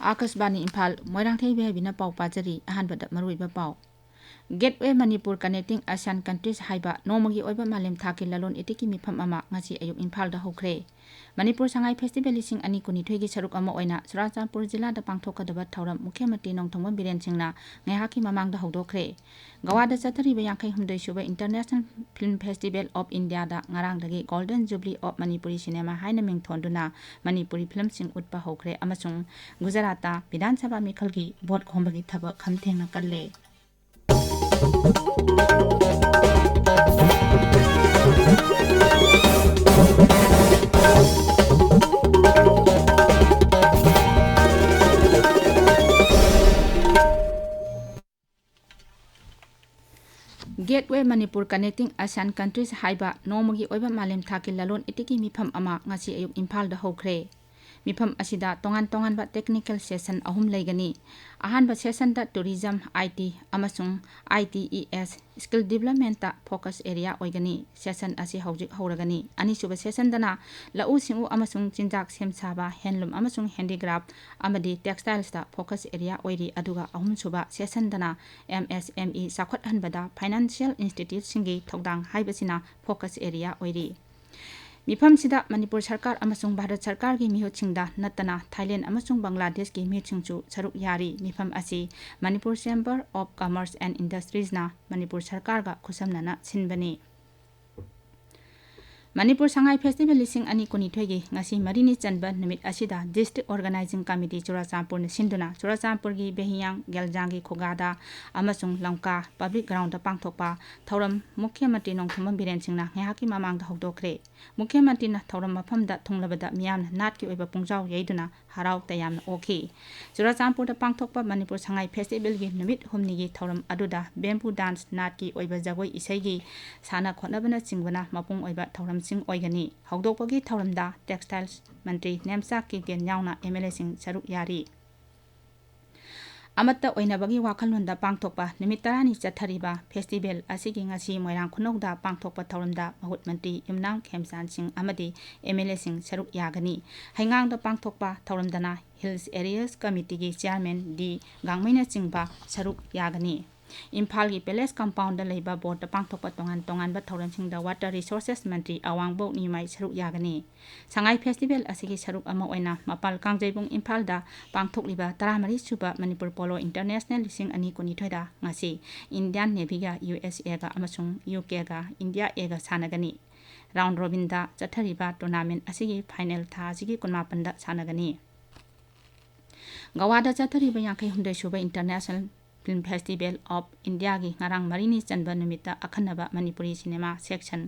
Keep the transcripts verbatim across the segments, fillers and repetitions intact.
ꯑꯥꯀꯥꯁꯕꯥꯅꯤ ꯏꯝꯐꯥꯜ, ꯃꯣꯏꯔꯥꯡꯊꯦꯝ ꯏꯕꯦꯕꯤꯅ ꯄꯥꯎ ꯄꯥꯖꯔꯤ꯫ ꯑꯍꯥꯟꯕꯗ ꯃꯔꯨꯑꯣꯏꯕ ꯄꯥꯎ꯫ Gateway Manipur Connecting Asian Countries ꯍꯥꯏꯕ ꯅꯣꯡꯃꯒꯤ ꯑꯣꯏꯕ ꯃꯥꯂꯦꯝ ꯊꯥꯛꯀꯤ ꯂꯂꯣꯟ ꯏꯇꯤꯛꯀꯤ ꯃꯤꯐꯝ ꯑꯃ ꯉꯁꯤ ꯑꯌꯨꯛ ꯏꯝꯐꯥꯜꯗ ꯍꯧꯈ꯭ꯔꯦ꯫ ꯃꯅꯤꯄꯨꯔ ꯁꯉꯥꯏ ꯐꯦꯁꯇꯤꯚꯦꯜ ꯂꯤꯁꯤꯡ ꯑꯅꯤ ꯀꯨꯟꯅꯤꯊꯣꯏꯒꯤ ꯁꯔꯨꯛ ꯑꯃ ꯑꯣꯏꯅ ꯆꯨꯔꯥꯆꯥꯟꯄꯨꯔ ꯖꯤꯂꯥꯗ ꯄꯥꯡꯊꯣꯛꯀꯗꯕ ꯊꯧꯔꯝ ꯃꯨꯈ꯭ꯌ ꯃꯟꯇ꯭ꯔꯤ ꯅꯣꯡꯊꯣꯝꯕꯝ ꯕꯤꯔꯦꯟ ꯁꯤꯡꯅ ꯉꯥꯏꯍꯥꯛꯀꯤ ꯃꯃꯥꯡꯗ ꯍꯧꯗꯣꯛꯈ꯭ꯔꯦ꯫ ꯒꯋꯥꯗ ꯆꯠꯊꯔꯤꯕ ꯌꯥꯡꯈꯩ ꯍꯨꯝꯗꯣꯏ ꯁꯨꯕ International Film Festival of Indiaꯗ ꯉꯔꯥꯡꯗꯒꯤ Golden Jubilee of Manipuri Cinema ꯍꯥꯏꯅ ꯃꯤꯡ ꯊꯣꯟꯗꯨꯅ ꯃꯅꯤꯄꯨꯔꯤ ꯐꯤꯂꯝꯁꯤꯡ ꯎꯠꯄ ꯍꯧꯈ꯭ꯔꯦ ꯑꯃꯁꯨꯡ ꯒꯨꯖꯔꯥꯠꯇ ꯕꯤꯙꯥꯟ ꯁꯚꯥ ꯃꯤꯈꯜꯒꯤ ꯚꯣꯠ ꯈꯣꯝꯕꯒꯤ ꯊꯕꯛ ꯈꯝ ꯊꯦꯡꯅ ꯀꯜꯂꯦ꯫ Gateway Manipur Connecting Asian Countries ꯍꯥꯏꯕ ꯅꯣꯡꯃꯒꯤ ꯑꯣꯏꯕ ꯃꯥꯂꯦꯝ ꯊꯥꯛꯀꯤ ꯂꯂꯣꯟ ꯏꯇꯤꯛꯀꯤ ꯃꯤꯐꯝ ꯑꯃ ꯉꯁꯤ ꯑꯌꯨꯛ ꯏꯝꯐꯥꯜꯗ ꯍꯧꯈ꯭ꯔꯦ꯫ ꯃꯤꯐꯝ ꯑꯁꯤꯗ ꯇꯣꯉꯥꯟ ꯇꯣꯉꯥꯟꯕ technical session ꯑꯍꯨꯝ ꯂꯩꯒꯅꯤ꯫ ꯑꯍꯥꯟꯕ sessionꯗ tourism, I T ꯑꯃꯁꯨꯡ I T E S skill developmentꯇ focus area ꯑꯣꯏꯒꯅꯤ꯫ Session ꯑꯁꯤ ꯍꯧꯖꯤꯛ ꯍꯧꯔꯒꯅꯤ꯫ ꯑꯅꯤꯁꯨꯕ sessionꯗꯅ ꯂꯧꯎ ꯁꯤꯡꯎ ꯑꯃꯁꯨꯡ ꯆꯤꯟꯖꯥꯛ ꯁꯦꯝ ꯁꯥꯕ, handloom ꯑꯃꯁꯨꯡ handicraft ꯑꯃꯗꯤ textilesꯇ focus area ꯑꯣꯏꯔꯤ꯫ ꯑꯗꯨꯒ ꯑꯍꯨꯝꯁꯨꯕ sessionꯗꯅ M S M E ꯆꯥꯎꯈꯠꯍꯟꯕꯗ financial instituteꯁꯤꯡꯒꯤ ꯊꯧꯗꯥꯡ ꯍꯥꯏꯕꯁꯤꯅ focus area ꯑꯣꯏꯔꯤ꯫ ꯃꯤꯐꯝꯁꯤꯗ ꯃꯅꯤꯄꯨꯔ ꯁꯔꯀꯥꯔ ꯑꯃꯁꯨꯡ ꯚꯥꯔꯠ ꯁꯔꯀꯥꯔꯒꯤ ꯃꯤꯍꯨꯠꯁꯤꯡꯗ ꯅꯠꯇꯅ ꯊꯥꯏꯂꯦꯟ ꯑꯃꯁꯨꯡ ꯕꯪꯒ꯭ꯂꯥꯗꯦꯁꯀꯤ ꯃꯤꯍꯨꯠꯁꯤꯡꯁꯨ ꯁꯔꯨꯛ ꯌꯥꯔꯤ꯫ ꯃꯤꯐꯝ ꯑꯁꯤ Manipur Chamber of Commerce and Industriesꯅ ꯃꯅꯤꯄꯨꯔ ꯁꯔꯀꯥꯔꯒ ꯈꯨꯠꯁꯝꯅꯅ ꯁꯤꯟꯕꯅꯤ꯫ ꯃꯅꯤꯄꯨꯔ ꯁꯉꯥꯏ ꯐꯦꯁꯇꯤꯚꯦꯜ ꯂꯤꯁꯤꯡ ꯑꯅꯤ ꯀꯨꯟꯅꯤꯊꯣꯏꯒꯤ ꯉꯁꯤ ꯃꯔꯤꯅꯤ ꯆꯟꯕ ꯅꯨꯃꯤꯠ ꯑꯁꯤꯗ District Organizing Committee ꯆꯨꯔꯥꯆꯥꯟꯄꯨꯔꯅ ꯁꯤꯟꯗꯨꯅ ꯆꯨꯔꯥꯆꯥꯟꯄꯨꯔꯒꯤ ꯕꯦꯍꯤꯌꯥꯡ ꯒꯦꯜꯖꯥꯡꯒꯤ ꯈꯨꯒꯥꯗ ꯑꯃꯁꯨꯡ ꯂꯝꯀꯥ Public Groundꯗ ꯄꯥꯡꯊꯣꯛꯄ ꯊꯧꯔꯝ ꯃꯨꯈ꯭ꯌ ꯃꯟꯇ꯭ꯔꯤ ꯅꯣꯡꯊꯣꯝꯕꯝ ꯕꯤꯔꯦꯟ ꯁꯤꯡꯅ ꯉꯥꯏꯍꯥꯛꯀꯤ ꯃꯃꯥꯡꯗ ꯍꯧꯗꯣꯛꯈ꯭ꯔꯦ꯫ ꯃꯨꯈ꯭ꯌ ꯃꯟꯇ꯭ꯔꯤꯅ ꯊꯧꯔꯝ ꯃꯐꯝꯗ ꯊꯨꯡꯂꯕꯗ ꯃꯤꯌꯥꯝꯅ ꯅꯥꯠꯀꯤ ꯑꯣꯏꯕ ꯄꯨꯡꯖꯥꯎ ꯌꯩꯗꯨꯅ ꯍꯔꯥꯎ ꯇꯌꯥꯝꯅ ꯑꯣꯛꯈꯤ꯫ ꯆꯨꯔꯥꯆꯥꯟꯄꯨꯔꯗ ꯄꯥꯡꯊꯣꯛꯄ ꯃꯅꯤꯄꯨꯔ ꯁꯉꯥꯏ ꯐꯦꯁꯇꯤꯚꯦꯜꯒꯤ ꯅꯨꯃꯤꯠ ꯍꯨꯝꯅꯤꯒꯤ ꯊꯧꯔꯝ ꯑꯗꯨꯗ bamboo dance, ꯅꯥꯠꯀꯤ ꯑꯣꯏꯕ ꯖꯒꯣꯏ ꯏꯁꯩꯒꯤ ꯁꯥꯟꯅ ꯈꯣꯠꯅꯕꯅꯆꯤꯡꯕꯅ ꯃꯄꯨꯡ ꯑꯣꯏꯕ ꯊꯧꯔꯝꯁꯤꯡ ꯑꯣꯏꯒꯅꯤ꯫ ꯍꯧꯗꯣꯛꯄꯒꯤ ꯊꯧꯔꯝꯗ textiles ꯃꯟꯇ꯭ꯔꯤ ꯅꯦꯝꯆꯥ ꯀꯤꯔꯇꯦꯟ ꯌꯥꯎꯅ M L Aꯁꯤꯡ ꯁꯔꯨꯛ ꯌꯥꯔꯤ꯫ ꯑꯃꯠꯇ ꯑꯣꯏꯅꯕꯒꯤ ꯋꯥꯈꯜꯂꯣꯟꯗ ꯄꯥꯡꯊꯣꯛꯄ ꯅꯨꯃꯤꯠ ꯇꯔꯥꯅꯤ ꯆꯠꯊꯔꯤꯕ ꯐꯦꯁꯇꯤꯚꯦꯜ ꯑꯁꯤꯒꯤ ꯉꯁꯤ ꯃꯣꯏꯔꯥꯡ ꯈꯨꯅꯧꯗ ꯄꯥꯡꯊꯣꯛꯄ ꯊꯧꯔꯝꯗ ꯃꯍꯨꯠ ꯃꯟꯇ꯭ꯔꯤ ꯌꯨꯝꯅꯥꯝ ꯈꯦꯝꯆꯥꯟ ꯁꯤꯡ ꯑꯃꯗꯤ ꯑꯦꯝ ꯑꯦꯜ ꯑꯦꯁꯤꯡ ꯁꯔꯨꯛ ꯌꯥꯒꯅꯤ꯫ ꯍꯩꯉꯥꯡꯗ ꯄꯥꯡꯊꯣꯛꯄ ꯊꯧꯔꯝꯗꯅ ꯍꯤꯜꯁ ꯑꯦꯔꯤꯌꯥꯁ ꯀꯃꯤꯇꯤꯒꯤ ꯆꯤꯌꯥꯔꯃꯦꯟ ꯗꯤ ꯒꯥꯡꯃꯩꯅꯆꯤꯡꯕ ꯁꯔꯨꯛ ꯌꯥꯒꯅꯤ꯫ ꯏꯝꯐꯥꯜꯒꯤ ꯄꯦꯂꯦꯁ ꯀꯝꯄꯥꯎꯟꯗ ꯂꯩꯕ ꯕꯣꯔꯗ ꯄꯥꯡꯊꯣꯛꯄ ꯇꯣꯉꯥꯟ ꯇꯣꯉꯥꯟꯕ ꯊꯧꯔꯝꯁꯤꯡꯗ ꯋꯥꯇꯔ ꯔꯤꯁꯣꯔꯁꯦꯁ ꯃꯟꯇ꯭ꯔꯤ ꯑꯋꯥꯡꯕꯧ ꯅꯤꯃꯥꯏ ꯁꯔꯨꯛ ꯌꯥꯒꯅꯤ꯫ ꯁꯉꯥꯏ ꯐꯦꯁꯇꯤꯚꯦꯜ ꯑꯁꯤꯒꯤ ꯁꯔꯨꯛ ꯑꯃ ꯑꯣꯏꯅ ꯃꯄꯥꯜ ꯀꯥꯡꯖꯩꯕꯨꯡ ꯏꯝꯐꯥꯜꯗ ꯄꯥꯡꯊꯣꯛꯂꯤꯕ ꯇꯔꯥꯃꯔꯤ ꯁꯨꯕ ꯃꯅꯤꯄꯨꯔ ꯄꯣꯂꯣ ꯏꯟꯇꯔꯅꯦꯁꯅꯦꯜ ꯂꯤꯁꯤꯡ ꯑꯅꯤ ꯀꯨꯟꯅꯤꯊꯣꯏꯗ ꯉꯁꯤ ꯏꯟꯗꯤꯌꯥꯟ ꯅꯦꯚꯤꯒ ꯌꯨ ꯑꯦꯁ ꯑꯦꯒ ꯑꯃꯁꯨꯡ ꯌꯨ ꯀꯦꯒ ꯏꯟꯗꯤꯌꯥ ꯑꯦꯒ ꯁꯥꯟꯅꯒꯅꯤ꯫ ꯔꯥꯎꯟ ꯔꯣꯕꯤꯟꯗ ꯆꯠꯊꯔꯤꯕ ꯇꯣꯔꯅꯥꯃꯦꯟ ꯑꯁꯤꯒꯤ ꯐꯥꯏꯅꯦꯜ ꯊꯥ ꯑꯁꯤꯒꯤ ꯀꯨꯟꯃꯥꯄꯟꯗ ꯁꯥꯟꯅꯒꯅꯤ꯫ ꯒꯋꯥꯗ ꯆꯠꯊꯔꯤꯕ ꯌꯥꯡꯈꯩ ꯍꯨꯝꯗꯣꯏ ꯁꯨꯕ ꯏꯟꯇꯔꯅꯦꯁꯅꯦꯜ ꯐꯤꯜꯝ ꯐꯦꯁꯇꯤꯚꯦꯜ ꯑꯣꯐ ꯏꯟꯗꯤꯌꯥꯒꯤ ꯉꯔꯥꯡ ꯃꯔꯤꯅꯤ ꯆꯟꯕ ꯅꯨꯃꯤꯠꯇ ꯑꯈꯟꯅꯕ Manipuri cinema section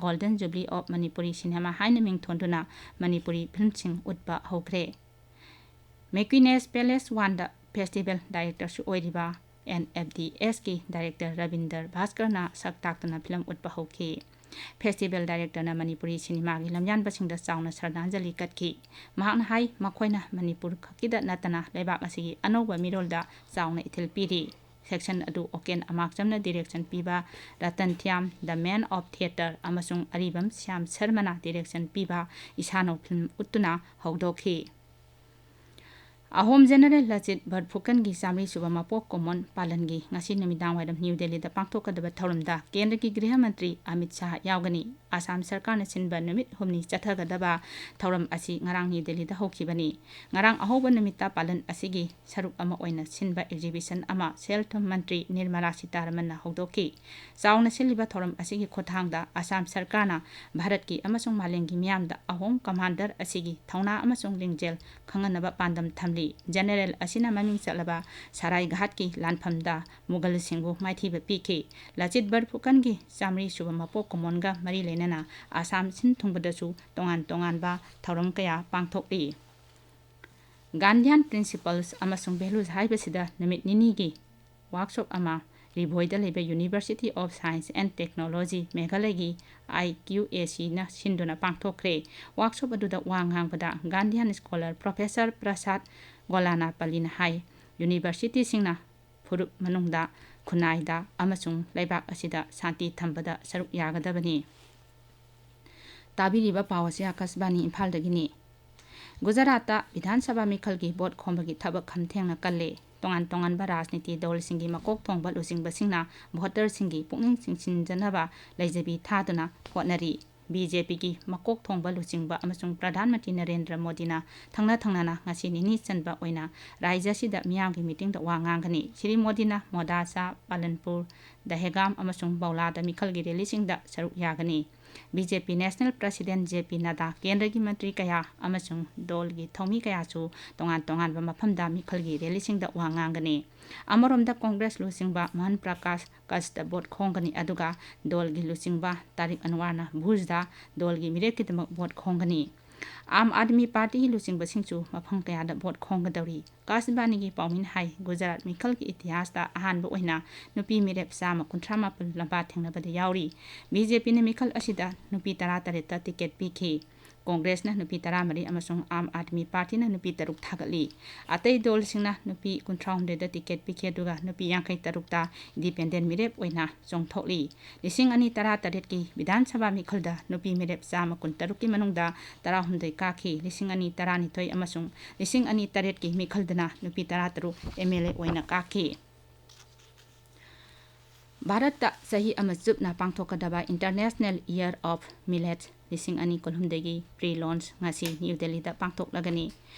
golden jubilee of Manipuri cinema ꯍꯥꯏꯅ ꯃꯤꯡ ꯊꯣꯟꯗꯨꯅ ꯃꯅꯤꯄꯨꯔꯤ ꯐꯤꯜꯝꯁꯤꯡ ꯎꯠꯄ ꯍꯧꯈ꯭ꯔꯦ꯫ ꯃꯦꯀ꯭ꯋꯤꯅꯦꯁ ꯄꯦꯂꯦꯁ ꯋꯥꯟꯗ ꯐꯦꯁꯇꯤꯚꯦꯜ ꯗꯥꯏꯔꯦꯛꯇꯔꯁꯨ ꯑꯣꯏꯔꯤꯕ ꯑꯦꯟ ꯑꯦꯐ ꯗꯤ ꯑꯦꯁꯀꯤ ꯗꯥꯏꯔꯦꯛꯇꯔ ꯔꯕꯤꯟꯗꯔ ꯚꯥꯁꯀꯔꯅ ꯁꯛ ꯇꯥꯛꯇꯨꯅ ꯐꯤꯂꯝ ꯎꯠꯄ ꯍꯧꯈꯤ꯫ ꯐꯦꯁꯇꯤꯚꯦꯜ ꯗꯥꯏꯔꯦꯛꯇꯔꯅ ꯃꯅꯤꯄꯨꯔꯤ ꯁꯤꯅꯦꯃꯥꯒꯤ ꯂꯝꯌꯥꯟꯕꯁꯤꯡꯗ ꯆꯥꯎꯅ ꯁ꯭ꯔꯗꯥꯟꯖꯂꯤ ꯀꯠꯈꯤ꯫ ꯃꯍꯥꯛꯅ ꯍꯥꯏ, ꯃꯈꯣꯏꯅ ꯃꯅꯤꯄꯨꯔ ꯈꯛꯀꯤꯗ ꯅꯠꯇꯅ ꯂꯩꯕꯥꯛ ꯑꯁꯤꯒꯤ ꯑꯅꯧꯕ ꯃꯤꯔꯣꯜꯗ ꯆꯥꯎꯅ ꯏꯊꯤꯜ ꯄꯤꯔꯤ꯫ ꯁꯦꯛꯁꯟ ꯑꯗꯨ ꯑꯣꯀꯦꯟ ꯑꯃꯥꯛꯆꯝꯅ ꯗꯤꯔꯦꯛꯁꯟ ꯄꯤꯕ, ꯔꯇꯟ ꯊꯤꯌꯥꯝ, ꯗ ꯃꯦꯟ ꯑꯣꯐ ꯊꯤꯌꯦꯇꯔ, ꯑꯃꯁꯨꯡ ꯑꯔꯤꯕꯝ ꯁ꯭ꯌꯥꯝ ꯁꯔꯃꯅ ꯗꯤꯔꯦꯛꯁꯟ ꯄꯤꯕ ꯏꯁꯥꯅꯧ ꯐꯤꯂꯝ ꯎꯠꯇꯨꯅ ꯍꯧꯗꯣꯛꯈꯤ꯫ ꯑꯍꯣꯝ ꯖꯦꯅꯔꯦꯜ ꯂꯆꯤꯠ ꯕꯔꯐꯨꯀꯟꯒꯤ ꯆꯥꯃꯔꯤ ꯁꯨꯕ ꯃꯄꯣꯛ ꯀꯨꯝꯑꯣꯟ ꯄꯥꯂꯟꯒꯤ ꯉꯁꯤ ꯅꯨꯃꯤꯗꯥꯡ ꯋꯥꯏꯔꯝ ꯅ꯭ꯌꯨ ꯗꯦꯜꯂꯤꯗ ꯄꯥꯡꯊꯣꯛꯀꯗꯕ ꯊꯧꯔꯝꯗ ꯀꯦꯟꯗ꯭ꯔꯒꯤ ꯒ꯭ꯔꯤꯍ ꯃꯟꯇ꯭ꯔꯤ ꯑꯃꯤꯠ ꯁꯥꯍ ꯌꯥꯎꯒꯅꯤ꯫ ꯑꯁꯥꯝ ꯁꯔꯀꯥꯔꯅ ꯁꯤꯟꯕ ꯅꯨꯃꯤꯠ ꯍꯨꯝꯅꯤ ꯆꯠꯊꯒꯗꯕ ꯊꯧꯔꯝ ꯑꯁꯤ ꯉꯔꯥꯡ ꯅ꯭ꯌꯨ ꯗꯦꯜꯂꯤꯗ ꯍꯧꯈꯤꯕꯅꯤ꯫ ꯉꯔꯥꯡ ꯑꯍꯧꯕ ꯅꯨꯃꯤꯠꯇ ꯄꯥꯂꯟ ꯑꯁꯤꯒꯤ ꯁꯔꯨꯛ ꯑꯃ ꯑꯣꯏꯅ ꯁꯤꯟꯕ ꯑꯦꯛꯖꯤꯕꯤꯁꯟ ꯑꯃ ꯁꯦꯜ ꯊꯨꯝ ꯃꯟꯇ꯭ꯔꯤ ꯅꯤꯔꯃꯂꯥ ꯁꯤꯇꯥꯔꯥꯃꯟꯅ ꯍꯧꯗꯣꯛꯈꯤ꯫ ꯆꯥꯎꯅ ꯁꯤꯜꯂꯤꯕ ꯊꯧꯔꯝ ꯑꯁꯤꯒꯤ ꯈꯨꯠꯊꯥꯡꯗ ꯑꯁꯥꯝ ꯁꯔꯀꯥꯔꯅ ꯚꯥꯔꯠꯀꯤ ꯑꯃꯁꯨꯡ ꯃꯥꯂꯦꯝꯒꯤ ꯃꯤꯌꯥꯝꯗ ꯑꯍꯣꯝ ꯀꯃꯥꯟꯗꯔ ꯑꯁꯤꯒꯤ ꯊꯧꯅꯥ ꯑꯃꯁꯨꯡ ꯂꯤꯡꯖꯦꯜ ꯈꯪꯍꯟꯅꯕ ꯄꯥꯟꯗꯝ ꯊꯝꯂꯤ꯫ ꯖꯦꯅꯔꯦꯜ ꯑꯁꯤꯅ ꯃꯃꯤꯡ ꯆꯠꯂꯕ ꯁꯔꯥꯏꯒꯍꯥꯠꯀꯤ ꯂꯥꯟꯐꯝꯗ ꯃꯨꯒꯜꯁꯤꯡꯕꯨ ꯃꯥꯏꯊꯤꯕ ꯄꯤꯈꯤ꯫ ꯂꯆꯤꯠ ꯕꯔꯐꯨꯀꯟꯒꯤ ꯆꯥꯃꯔꯤ ꯁꯨꯕ ꯃꯄꯣꯛ ꯀꯨꯝꯑꯣꯟꯒ ꯃꯔꯤ ꯂꯩꯅꯅ ꯑꯁꯥꯝ ꯁꯤꯟ ꯊꯨꯡꯕꯗꯁꯨ ꯇꯣꯉꯥꯟ ꯇꯣꯉꯥꯟꯕ ꯊꯧꯔꯝ ꯀꯌꯥ ꯄꯥꯡꯊꯣꯛꯂꯤ꯫ ꯒꯥꯟꯙꯤꯌꯥꯟ ꯄ꯭ꯔꯤꯟꯁꯤꯄꯜꯁ ꯑꯃꯁꯨꯡ ꯚꯦꯂꯨꯁ ꯍꯥꯏꯕꯁꯤꯗ ꯅꯨꯃꯤꯠ ꯅꯤꯅꯤꯒꯤ ꯋꯥꯔꯛꯁꯣꯞ ꯑꯃ ꯔꯤꯚꯣꯏꯗ ꯂꯩꯕ University of Science and Technology ꯃꯦꯘꯥꯂꯌꯒꯤ ꯑꯥꯏ ꯀ꯭ꯌꯨ ꯑꯦ ꯁꯤꯅ ꯁꯤꯟꯗꯨꯅ ꯄꯥꯡꯊꯣꯛꯈ꯭ꯔꯦ꯫ ꯋꯥꯔꯛꯁꯣꯞ ꯑꯗꯨꯗ ꯋꯥ ꯉꯥꯡꯕꯗ ꯒꯥꯟꯙꯤꯌꯥꯟ ꯁ꯭ꯀꯣꯂꯔ ꯄ꯭ꯔꯣꯐꯦꯁꯔ ꯄ꯭ꯔꯁꯥꯗ ꯒꯣꯂꯥꯅꯥꯄꯜꯂꯤꯅ ꯍꯥꯏ, ꯌꯨꯅꯤꯚꯔꯁꯤꯇꯤꯁꯤꯡꯅ ꯐꯨꯔꯨꯞ ꯃꯅꯨꯡꯗ, ꯈꯨꯟꯅꯥꯏꯗ ꯑꯃꯁꯨꯡ ꯂꯩꯕꯥꯛ ꯑꯁꯤꯗ ꯁꯥꯟꯇꯤ ꯊꯝꯕꯗ ꯁꯔꯨꯛ ꯌꯥꯒꯗꯕꯅꯤ꯫ ꯇꯥꯕꯤꯔꯤꯕ ꯄꯥꯎ ꯑꯁꯤ ꯑꯀꯥꯁꯕꯥꯅꯤ ꯏꯝꯐꯥꯜꯗꯒꯤꯅꯤ꯫ ꯒꯨꯖꯔꯥꯠꯇ ꯕꯤꯙꯥꯟ ꯁꯚꯥ ꯃꯤꯈꯜꯒꯤ ꯚꯣꯠ ꯈꯣꯝꯕꯒꯤ ꯊꯕꯛ ꯈꯝꯊꯦꯡꯅ ꯀꯜꯂꯦ꯫ ꯇꯣꯉꯥꯟ ꯇꯣꯉꯥꯟꯕ ꯔꯥꯖꯅꯤꯇꯤ ꯗꯜꯁꯤꯡꯒꯤ ꯃꯀꯣꯛ ꯊꯣꯡꯕ ꯂꯨꯆꯤꯡꯕꯁꯤꯡꯅ ꯚꯣꯇꯔꯁꯤꯡꯒꯤ ꯄꯨꯛꯅꯤꯡ ꯆꯤꯡꯁꯤꯟꯖꯅꯕ ꯂꯩꯖꯕꯤ ꯊꯥꯗꯨꯅ ꯍꯣꯠꯅꯔꯤ꯫ ꯕꯤ ꯖꯦ ꯄꯤꯒꯤ ꯃꯀꯣꯛ ꯊꯣꯡꯕ ꯂꯨꯆꯤꯡꯕ ꯑꯃꯁꯨꯡ ꯄ꯭ꯔꯙꯥꯟ ꯃꯟꯇ꯭ꯔꯤ ꯅꯔꯦꯟꯗ꯭ꯔ ꯃꯣꯗꯤꯅ ꯊꯪꯅ ꯊꯪꯅꯅ ꯉꯁꯤ ꯅꯤꯅꯤ ꯆꯟꯕ ꯑꯣꯏꯅ ꯔꯥꯖ꯭ꯌ ꯑꯁꯤꯗ ꯃꯤꯌꯥꯝꯒꯤ ꯃꯤꯇꯤꯡꯗ ꯋꯥ ꯉꯥꯡꯒꯅꯤ꯫ ꯁ꯭ꯔꯤ ꯃꯣꯗꯤꯅ ꯃꯣꯗꯥꯁꯥ, ꯄꯥꯂꯟꯄꯨꯔ, ꯗꯍꯦꯒꯥꯝ ꯑꯃꯁꯨꯡ ꯕꯧꯂꯥꯗ ꯃꯤꯈꯜꯒꯤ ꯔꯦꯂꯤꯁꯤꯡꯗ ꯁꯔꯨꯛ ꯌꯥꯒꯅꯤ꯫ ꯕꯤ ꯖꯦ ꯄꯤ ꯅꯦꯁꯅꯦꯜ ꯄ꯭ꯔꯁꯤꯗꯦꯟ ꯖꯦ ꯄꯤ ꯅꯗꯥ, ꯀꯦꯟꯗ꯭ꯔꯒꯤ ꯃꯟꯇ꯭ꯔꯤ ꯀꯌꯥ ꯑꯃꯁꯨꯡ ꯗꯣꯜꯒꯤ ꯊꯧꯃꯤ ꯀꯌꯥꯁꯨ ꯇꯣꯉꯥꯟ ꯇꯣꯉꯥꯟꯕ ꯃꯐꯝꯗ ꯃꯤꯈꯜꯒꯤ ꯔꯦꯂꯤꯁꯤꯡꯗ ꯋꯥ ꯉꯥꯡꯒꯅꯤ꯫ ꯑꯃꯔꯣꯝꯗ ꯀꯣꯡꯒ꯭ꯔꯦꯁ ꯂꯨꯆꯤꯡꯕ ꯃꯣꯍꯟ ꯄ꯭ꯔꯀꯥꯁ ꯀꯁꯇ ꯚꯣꯠ ꯈꯣꯝꯒꯅꯤ, ꯑꯗꯨꯒ ꯗꯣꯜꯒꯤ ꯂꯨꯆꯤꯡꯕ ꯇꯥꯔꯤꯛ ꯑꯟꯋꯥꯔꯅ ꯚꯨꯖꯗ ꯗꯣꯜꯒꯤ ꯃꯤꯔꯦꯞꯀꯤꯗꯃꯛ ꯚꯣꯠ ꯈꯣꯝꯒꯅꯤ꯫ ꯑꯥꯝ ꯑꯥꯗꯃꯤ ꯄꯥꯔꯇꯤꯒꯤ ꯂꯨꯆꯤꯡꯕꯁꯤꯡꯁꯨ ꯃꯐꯝ ꯀꯌꯥꯗ ꯚꯣꯠ ꯈꯣꯝꯒꯗꯧꯔꯤ꯫ ꯑꯀꯥꯁꯕꯥꯅꯤꯒꯤ ꯄꯥꯎꯃꯤꯅ ꯍꯥꯏ, ꯒꯨꯖꯔꯥꯠ ꯃꯤꯈꯜꯒꯤ ꯏꯇꯤꯍꯥꯁꯇ ꯑꯍꯥꯟꯕ ꯑꯣꯏꯅ ꯅꯨꯄꯤ ꯃꯤꯔꯦꯞ ꯆꯥꯝꯃ ꯀꯨꯟꯊ꯭ꯔꯥ ꯃꯥꯄꯜ ꯂꯝꯕꯥ ꯊꯦꯡꯅꯕꯗ ꯌꯥꯎꯔꯤ꯫ ꯕꯤ ꯖꯦ ꯄꯤꯅ ꯃꯤꯈꯜ ꯑꯁꯤꯗ ꯅꯨꯄꯤ ꯇꯔꯥ ꯇꯔꯦꯠꯇ ꯇꯤꯀꯦꯠ ꯄꯤꯈꯤ꯫ ꯀꯣꯡꯒ꯭ꯔꯦꯁꯅ ꯅꯨꯄꯤ ꯇꯔꯥꯃꯔꯤ ꯑꯃꯁꯨꯡ ꯑꯥꯝ ꯑꯥꯗꯃꯤ ꯄꯥꯔꯇꯤꯅ ꯅꯨꯄꯤ ꯇꯔꯨꯛ ꯊꯥꯒꯠꯂꯤ꯫ ꯑꯇꯩ ꯗꯣꯜꯁꯤꯡꯅ ꯅꯨꯄꯤ ꯀꯨꯟꯊ꯭ꯔꯥꯍꯨꯝꯗꯣꯏꯗ ꯇꯤꯀꯦꯠ ꯄꯤꯈꯤ, ꯑꯗꯨꯒ ꯅꯨꯄꯤ ꯌꯥꯡꯈꯩ ꯇꯔꯨꯛꯇ ꯏꯟꯗꯤꯄꯦꯟꯗꯦꯟ ꯃꯤꯔꯦꯞ ꯑꯣꯏꯅ ꯆꯣꯡꯊꯣꯛꯂꯤ꯫ ꯂꯤꯁꯤꯡ ꯑꯅꯤ ꯇꯔꯥ ꯇꯔꯦꯠꯀꯤ ꯕꯤꯙꯥꯟ ꯁꯚꯥ ꯃꯤꯈꯜꯗ ꯅꯨꯄꯤ ꯃꯤꯔꯦꯞ ꯆꯥꯝꯃ ꯀꯨꯟꯇꯔꯨꯛꯀꯤ ꯃꯅꯨꯡꯗ ꯇꯔꯥꯍꯨꯝꯗꯣꯏ ꯀꯥꯈꯤ꯫ ꯂꯤꯁꯤꯡ ꯑꯅꯤ ꯇꯔꯥꯅꯤꯊꯣꯏ ꯑꯃꯁꯨꯡ ꯂꯤꯁꯤꯡ ꯑꯅꯤ ꯇꯔꯦꯠꯀꯤ ꯃꯤꯈꯜꯗꯅ ꯅꯨꯄꯤ ꯇꯔꯥꯇꯔꯨꯛ ꯑꯦꯝ ꯑꯦꯜ ꯑꯦ ꯑꯣꯏꯅ ꯀꯥꯈꯤ꯫ ꯚꯥꯔꯠꯇ ꯆꯍꯤ ꯑꯃ ꯆꯨꯞꯅ ꯄꯥꯡꯊꯣꯛꯀꯗꯕ International Year of Millet ꯂꯤꯁꯤꯡ ꯑꯅꯤ ꯀꯨꯟꯍꯨꯝꯗꯣꯏꯒꯤ pre launch ꯉꯁꯤ ꯅ꯭ꯌꯨ ꯗꯦꯜꯂꯤꯗ ꯄꯥꯡꯊꯣꯛꯂꯒꯅꯤ꯫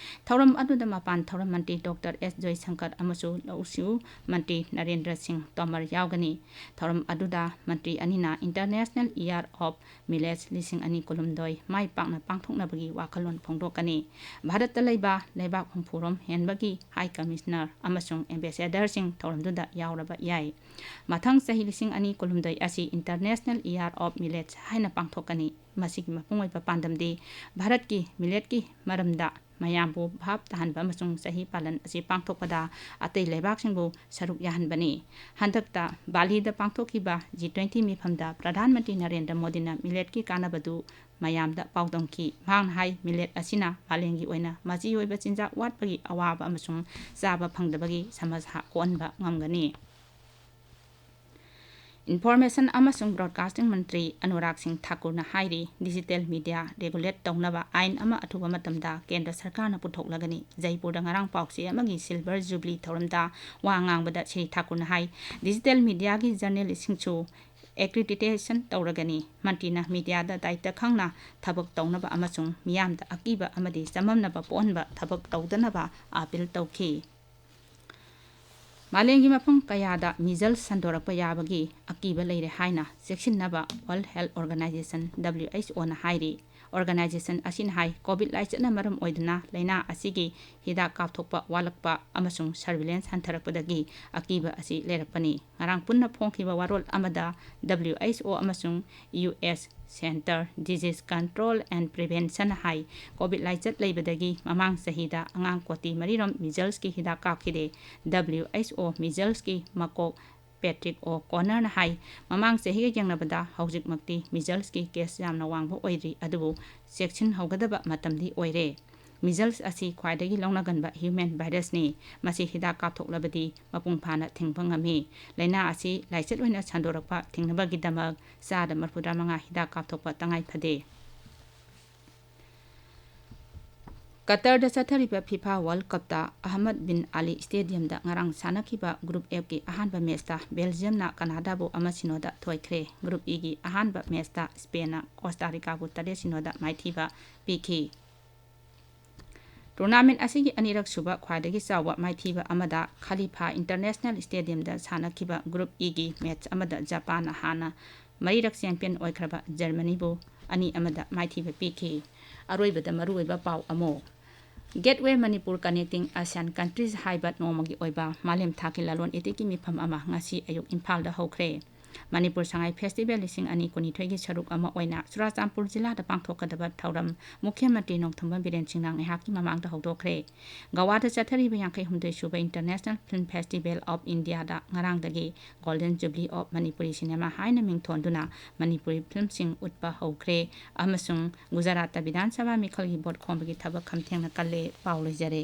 ꯊꯧꯔꯝ ꯑꯗꯨꯗ ꯃꯄꯥꯟ ꯊꯧꯔꯝ ꯃꯟꯇ꯭ꯔꯤ ꯗꯣꯛꯇꯔ ꯑꯦꯁ ꯖꯣꯏꯁꯪꯀꯔ ꯑꯃꯁꯨꯡ ꯂꯧꯎ ꯁꯤꯡꯎ ꯃꯟꯇ꯭ꯔꯤ ꯅꯔꯦꯟꯗ꯭ꯔ ꯁꯤꯡ ꯇꯣꯃꯔ ꯌꯥꯎꯒꯅꯤ꯫ ꯊꯧꯔꯝ ꯑꯗꯨꯗ ꯃꯟꯇ꯭ꯔꯤ ꯑꯅꯤꯅ International Year of Millet ꯂꯤꯁꯤꯡ ꯑꯅꯤ ꯀꯨꯟꯍꯨꯝꯗꯣꯏ ꯃꯥꯏ ꯄꯥꯛꯅ ꯄꯥꯡꯊꯣꯛꯅꯕꯒꯤ ꯋꯥꯈꯜꯂꯣꯟ ꯐꯣꯡꯗꯣꯛꯀꯅꯤ꯫ ꯚꯥꯔꯠꯇ ꯂꯩꯕ ꯂꯩꯕꯥꯛ ꯍꯨꯝꯐꯨꯔꯣꯝ ꯍꯦꯟꯕꯒꯤ ꯍꯥꯏ ꯀꯃꯤꯁꯅꯔ ꯑꯃꯁꯨꯡ ꯑꯦꯝꯕꯦꯁꯦꯗꯔꯁꯤꯡ ꯊꯧꯔꯝꯗꯨꯗ ꯌꯥꯎꯔꯕ ꯌꯥꯏ꯫ ꯃꯊꯪ ꯆꯍꯤ ꯂꯤꯁꯤꯡ ꯑꯅꯤ ꯀꯨꯟꯍꯨꯝꯗꯣꯏ ꯑꯁꯤ International Year of Millet ꯍꯥꯏꯅ ꯄꯥꯡꯊꯣꯛꯀꯅꯤ꯫ ꯃꯁꯤꯒꯤ ꯃꯄꯨꯡ ꯑꯣꯏꯕ ꯄꯥꯟꯗꯝꯗꯤ ꯚꯥꯔꯠꯀꯤ ꯃꯤꯂꯦꯠꯀꯤ ꯃꯔꯝꯗ ꯃꯌꯥꯝꯕꯨ ꯚꯥꯞ ꯇꯥꯍꯟꯕ ꯑꯃꯁꯨꯡ ꯆꯍꯤ ꯄꯥꯂꯟ ꯑꯁꯤ ꯄꯥꯡꯊꯣꯛꯄꯗ ꯑꯇꯩ ꯂꯩꯕꯥꯛꯁꯤꯡꯕꯨ ꯁꯔꯨꯛ ꯌꯥꯍꯟꯕꯅꯤ꯫ ꯍꯟꯗꯛꯇ ꯕꯥꯂꯤꯗ ꯄꯥꯡꯊꯣꯛꯈꯤꯕ ꯖꯤ ꯇ꯭ꯋꯦꯟꯇꯤ ꯃꯤꯐꯝꯗ ꯄ꯭ꯔꯙꯥꯟ ꯃꯟꯇ꯭ꯔꯤ ꯅꯔꯦꯟꯗ꯭ꯔ ꯃꯣꯗꯤꯅ ꯃꯤꯂꯦꯠꯀꯤ ꯀꯥꯟꯅꯕꯗꯨ ꯃꯌꯥꯝꯗ ꯄꯥꯎꯗꯝꯈꯤ꯫ ꯃꯍꯥꯛꯅ ꯍꯥꯏ, millet ꯑꯁꯤꯅ ꯃꯥꯂꯦꯝꯒꯤ ꯑꯣꯏꯅ ꯃꯆꯤ ꯑꯣꯏꯕ ꯆꯤꯟꯖꯥꯛ ꯋꯥꯠꯄꯒꯤ ꯑꯋꯥꯕ ꯑꯃꯁꯨꯡ ꯆꯥꯕ ꯐꯪꯗꯕꯒꯤ ꯁꯃꯁ꯭ꯌꯥ ꯀꯣꯛꯍꯟꯕ ꯉꯝꯒꯅꯤ꯫ Information ꯑꯃꯁꯨꯡ Broadcasting ꯃꯟꯇ꯭ꯔꯤ ꯑꯅꯨꯔꯥꯒ ꯁꯤꯡ ꯊꯥꯀꯨꯔꯅ ꯍꯥꯏꯔꯤ, digital media regulate ꯇꯧꯅꯕ ꯑꯥꯏꯟ ꯑꯃ ꯑꯊꯨꯕ ꯃꯇꯝꯗ ꯀꯦꯟꯗ꯭ꯔ ꯁꯔꯀꯥꯔꯅ ꯄꯨꯊꯣꯛꯂꯒꯅꯤ꯫ ꯖꯩꯄꯨꯔꯗ ꯉꯔꯥꯡ ꯄꯥꯎꯆꯦ ꯑꯃꯒꯤ silver jubilee ꯊꯧꯔꯝꯗ ꯋꯥ ꯉꯥꯡꯕꯗ ꯁ꯭ꯔꯤ ꯊꯥꯀꯨꯔꯅ ꯍꯥꯏ, digital mediaꯒꯤ journalistꯁꯤꯡꯁꯨ accreditation ꯇꯧꯔꯒꯅꯤ꯫ ꯃꯟꯇ꯭ꯔꯤꯅ mediaꯗ ꯗꯥꯏꯇ ꯈꯪꯅ ꯊꯕꯛ ꯇꯧꯅꯕ ꯑꯃꯁꯨꯡ ꯃꯤꯌꯥꯝꯗ ꯑꯀꯤꯕ ꯑꯃꯗꯤ ꯆꯃꯝꯅꯕ ꯄꯣꯛꯍꯟꯕ ꯊꯕꯛ ꯇꯧꯗꯅꯕ appeal ꯇꯧꯈꯤ꯫ ꯃꯥꯂꯦꯝꯒꯤ ꯃꯐꯝ ꯀꯌꯥꯗ measles ꯁꯟꯗꯣꯔꯛꯄ ꯌꯥꯕꯒꯤ ꯑꯀꯤꯕ ꯂꯩꯔꯦ ꯍꯥꯏꯅ ꯆꯦꯛꯁꯤꯟꯅꯕ World Health Organization, WHOꯅ ꯍꯥꯏꯔꯤ꯫ Organization ꯑꯁꯤꯅ ꯍꯥꯏ, COVID ꯂꯥꯏꯆꯠꯅ ꯃꯔꯝ ꯑꯣꯏꯗꯨꯅ ꯂꯥꯏꯅꯥ ꯑꯁꯤꯒꯤ ꯍꯤꯗꯥꯛ ꯀꯥꯞꯊꯣꯛꯄ ꯋꯥꯠꯂꯛꯄ ꯑꯃꯁꯨꯡ surveillance ꯍꯟꯊꯔꯛꯄꯗꯒꯤ ꯑꯀꯤꯕ ꯑꯁꯤ ꯂꯩꯔꯛꯄꯅꯤ꯫ ꯉꯔꯥꯡ ꯄꯨꯟꯅ ꯐꯣꯡꯈꯤꯕ ꯋꯥꯔꯣꯜ ꯑꯃꯗ WHO ꯑꯃꯁꯨꯡ US Center Disease Control and Prevention high, COVID ꯂꯥꯏꯆꯠ ꯂꯩꯕꯗꯒꯤ ꯃꯃꯥꯡ ꯆꯍꯤꯗ ꯑꯉꯥꯡ ꯀꯣꯇꯤ ꯃꯔꯤꯔꯣꯝ measlesꯀꯤ ꯍꯤꯗꯥꯛ ꯀꯥꯞꯈꯤꯗꯦ꯫ WHO measlesꯀꯤ ꯃꯀꯣꯛ Patrick O'Connorꯅ ꯍꯥꯏ, ꯃꯃꯥꯡ ꯆꯍꯤꯒ ꯌꯦꯡꯅꯕꯗ ꯍꯧꯖꯤꯛꯃꯛꯇꯤ measlesꯀꯤ case ꯌꯥꯝꯅ ꯋꯥꯡꯕ ꯑꯣꯏꯗ꯭ꯔꯤ, ꯑꯗꯨꯕꯨ ꯆꯦꯛꯁꯤꯟꯍꯧꯒꯗꯕ ꯃꯇꯝꯗꯤ ꯑꯣꯏꯔꯦ꯫ Measles ꯑꯁꯤ ꯈ꯭ꯋꯥꯏꯗꯒꯤ ꯂꯧꯅꯒꯟꯕ human virusꯅꯤ꯫ ꯃꯁꯤ ꯍꯤꯗꯥꯛ ꯀꯥꯞꯊꯣꯛꯂꯕꯗꯤ ꯃꯄꯨꯡ ꯐꯥꯅ ꯊꯤꯡꯕ ꯉꯝꯃꯤ꯫ ꯂꯥꯏꯅꯥ ꯑꯁꯤ ꯂꯥꯏꯆꯠ ꯑꯣꯏꯅ ꯁꯟꯗꯣꯔꯛꯄ ꯊꯤꯡꯅꯕꯒꯤꯗꯃꯛ ꯆꯥꯗ ꯃꯔꯤꯐꯨꯇꯔꯥ ꯃꯉꯥ ꯍꯤꯗꯥꯛ ꯀꯥꯞꯊꯣꯛꯄ ꯇꯉꯥꯏ ꯐꯗꯦ꯫ ꯀꯇꯔꯗ ꯆꯠꯊꯔꯤꯕ FIFA World Cupꯇ ꯑꯍꯃꯗ ꯕꯤꯟ ꯑꯂꯤ Stadiumꯗ ꯉꯔꯥꯡ ꯁꯥꯟꯅꯈꯤꯕ Group Fꯀꯤ ꯑꯍꯥꯟꯕ matchꯇ Belgiumꯅ Canadaꯕꯨ ꯑꯃ ꯁꯤꯅꯣꯗ ꯊꯣꯏꯈ꯭ꯔꯦ꯫ Group Eꯒꯤ ꯑꯍꯥꯟꯕ matchꯇ Spainꯅ Costa Ricaꯕꯨ ꯇꯔꯦꯠ ꯁꯤꯅꯣꯗ ꯃꯥꯏꯊꯤꯕ ꯄꯤꯈꯤ꯫ Tournament ꯑꯁꯤꯒꯤ ꯑꯅꯤꯔꯛ ꯁꯨꯕ ꯈ꯭ꯋꯥꯏꯗꯒꯤ ꯆꯥꯎꯕ ꯃꯥꯏꯊꯤꯕ ꯑꯃꯗ Khalifa International Stadiumꯗ ꯁꯥꯟꯅꯈꯤꯕ Group Eꯒꯤ match ꯑꯃꯗ Japanꯅ ꯍꯥꯟꯅ ꯃꯔꯤꯔꯛ champion ꯑꯣꯏꯈ꯭ꯔꯕ Germanyꯕꯨ ꯑꯅꯤ ꯑꯃꯗ ꯃꯥꯏꯊꯤꯕ ꯄꯤꯈꯤ꯫ ꯑꯔꯣꯏꯕꯗ ꯃꯔꯨꯑꯣꯏꯕ ꯄꯥꯎ ꯑꯃꯨꯛ꯫ Gateway Manipur Connecting ASEAN Countries ꯍꯥꯏꯕ ꯅꯣꯡꯃꯒꯤ ꯑꯣꯏꯕ ꯃꯥꯂꯦꯝ ꯊꯥꯛꯀꯤ ꯂꯂꯣꯟ ꯏꯇꯤꯛꯀꯤ ꯃꯤꯐꯝ ꯑꯃ ꯉꯁꯤ ꯑꯌꯨꯛ ꯏꯝꯐꯥꯜꯗ ꯍꯧꯈ꯭ꯔꯦ꯫ ꯃꯅꯤꯄꯨꯔ ꯁꯉꯥꯏ ꯐꯦꯁꯇꯤꯚꯦꯜ ꯂꯤꯁꯤꯡ ꯑꯅꯤ ꯀꯨꯟꯅꯤꯊꯣꯏꯒꯤ ꯁꯔꯨꯛ ꯑꯃ ꯑꯣꯏꯅ ꯆꯨꯔꯥꯆꯥꯟꯄꯨꯔ ꯖꯤꯂꯥꯗ ꯄꯥꯡꯊꯣꯛꯀꯗꯕ ꯊꯧꯔꯝ ꯃꯨꯈ꯭ꯌ ꯃꯟꯇ꯭ꯔꯤ ꯅꯣꯡꯊꯣꯝꯕꯝ ꯕꯤꯔꯦꯟ ꯁꯤꯡꯅ ꯉꯥꯏꯍꯥꯛꯀꯤ ꯃꯃꯥꯡꯗ ꯍꯧꯗꯣꯛꯈ꯭ꯔꯦ꯫ ꯒꯋꯥꯗ ꯆꯠꯊꯔꯤꯕ ꯌꯥꯡꯈꯩ ꯍꯨꯝꯗꯣꯏ ꯁꯨꯕ International Film Festival of Indiaꯗ ꯉꯔꯥꯡꯗꯒꯤ Golden Jubilee of Manipuri Cinema ꯍꯥꯏꯅ ꯃꯤꯡꯊꯣꯟꯗꯨꯅ ꯃꯅꯤꯄꯨꯔꯤ ꯐꯤꯂꯝꯁꯤꯡ ꯎꯠꯄ ꯍꯧꯈ꯭ꯔꯦ ꯑꯃꯁꯨꯡ ꯒꯨꯖꯔꯥꯠꯇ ꯕꯤꯙꯥꯟ ꯁꯚꯥ ꯃꯤꯈꯜꯒꯤ ꯚꯣꯠ ꯈꯣꯝꯕꯒꯤ ꯊꯕꯛ ꯈꯝꯊꯦꯡꯅ ꯀꯜꯂꯦ꯫ ꯄꯥꯎ ꯂꯣꯏꯖꯔꯦ꯫